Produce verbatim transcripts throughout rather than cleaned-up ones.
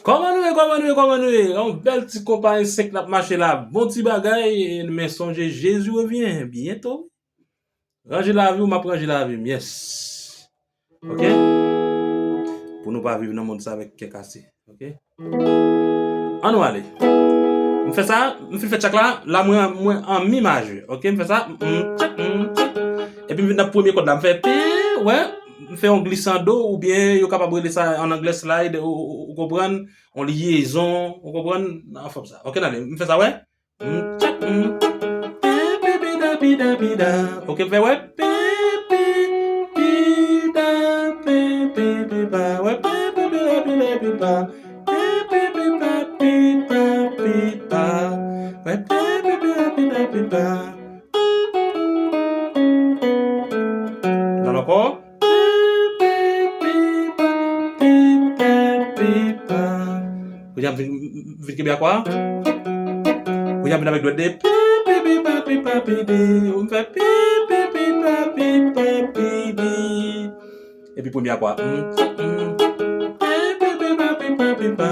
Kòman nou ye, kòman nou ye, kòman nou ye? Yon bèl ti konpayi senk n ap mache la. Bon ti bagay, men sonje Jezi revyen byento. Ranje lavi w, m ap ranje lavi m, yes. Ok? Pou nou pa viv nan mond sa avèk kè kase. Ok? Ann nou ale. M fè sa, m fin fè tchak la, la mwen, mwen an mi majè. Ok, m fè sa, m, tchak, m, tchak. Epi m vin nan premye kòd la, m fè pi, wè, m fè yon glisando, oubyen yo kapab rele sa an anglè slide, ou, ou, ou konprann, yon lyezon, ou konprann, nan fòm sa. Ok, n ale, m fè sa, wè. M, tchak, m, pi, pi, pi, da, pi, da, pi, da. Ok, m fè, wè, pi, pi, pi, da, pi, pi, pi, pa, wè, pi, pi, pi, da, pi, da, pi, pa. Pi, pi, pi, pa, pi, pa, pi, pa. Wè, pi, pi, pi, da, pi, da, pi, pa. Nan ankò. Pi, pi, pi, pa, pi, pa, pi, pa. Kounye a m vin, m vin kenbe a kwa? Kounye a m vin avèk dwèt de. Pi, pi, pi, pa, pi, pa, pi, di. Ou m fè pi, pi, pi, pa, pi, pa, pi, di. Epi premye a kwa. Mm, mm. Pi, pi, pi, pa, pi, pa, pi, pa.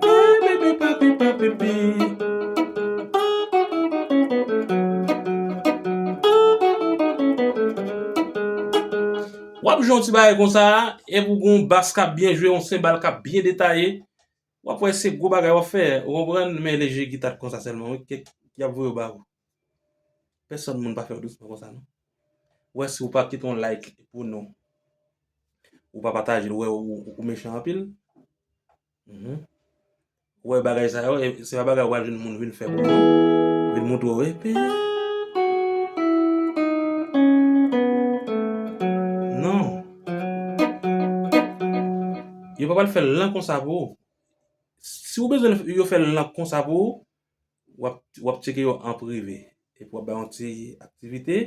Pi, pi, pi, pa, pi, pa, pi, pi. W ap jwe yon ti bagay konsa, epi w gen yon bas k ap byen jwe, yon senbal k ap byen detaye. W ap wè se gwo bagay w ap fè, ou konprann? Men leje gita konsa sèlman, wi, ki, ki ap voye w ba ou. Pèsòn moun pa fè w dousman konsa, non. Ou wè si w pa kite yon like pou nou, ou pa pataje l, ou wè ou, ou mechan anpil. Mhm. Ou wè bagay sa yo, e, se pa bagay ou pral jwenn moun vin fè pou ou, vin montre w, epi non. Yo pa pral fè l lan konsa pou ou. Si w bezwen yo fè l lan konsa pou ou, w ap, w ap tcheke yo an prive. Epi w ap bay yon ti aktivite,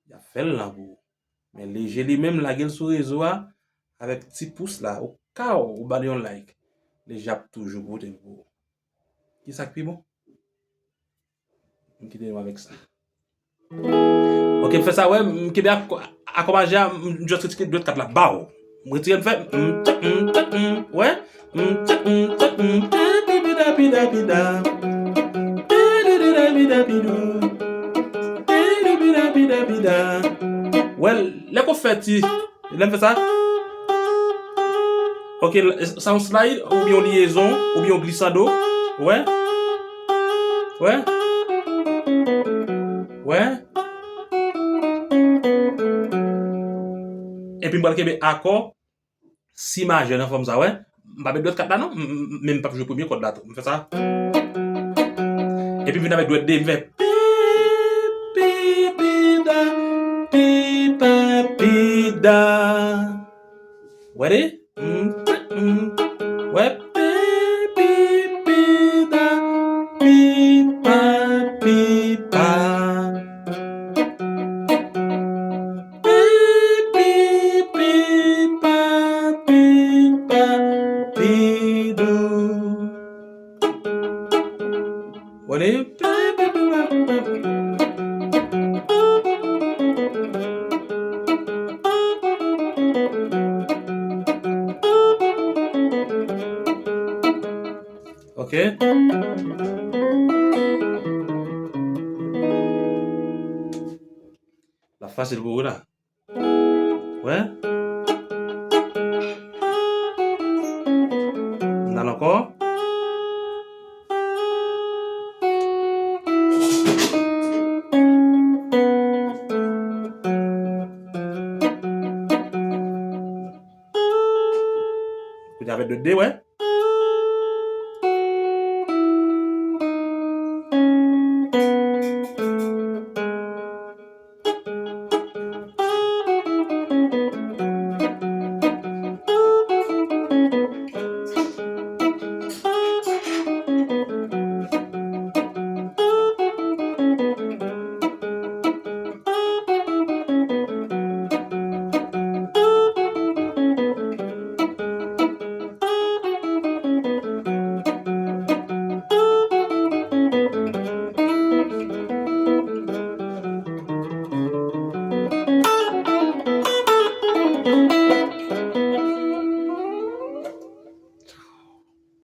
y ap fè l lan pou ou. Men leje li menm, lage l sou rezo a, avèk ti pous la, o ka ou ba l yon like. Leje ap toujou pote l pou ou. Ki sa k pi bon? M kite nou avèk sa. Ok, m fè sa, wè, m kenbe ak, ak maje a, m just retire dwèt kat la, baw. M retire, m fè, m, tchak, m, tchak, m, wè. M, tchak, m, tchak, m, pi, pi, pi, da, pi, da, pi, da. Pi, pi, pi, da, pi, da, pi, dou. Pi, pi, pi, da, pi, da, pi, da. Wè, lè k ou fè ti Lè m fè sa. Ok, l-, sa yon slide, oubyen yon lyezon, oubyen yon glisando. Wè. Wè. Wè. Epi m pral kenbe akò si majè nan fòm sa, wè. M pa met dwèt kat la non, m, m, men m p ap jwe premye kòd la tou. M fè sa. Epi m vin avèk dwèt de, m fè pi, pi, pi, da, pi, pa, pi, da. Wè de? M, m, wè, pi, pi, pi, da, pi, pa, pi, pa. Pi, pi, pi, pa, pi, pa, pi, dou. Wale. Ok. L ap fasil pou ou la. Wè. N al ankò. Kounye a avèk dwèt de, wè.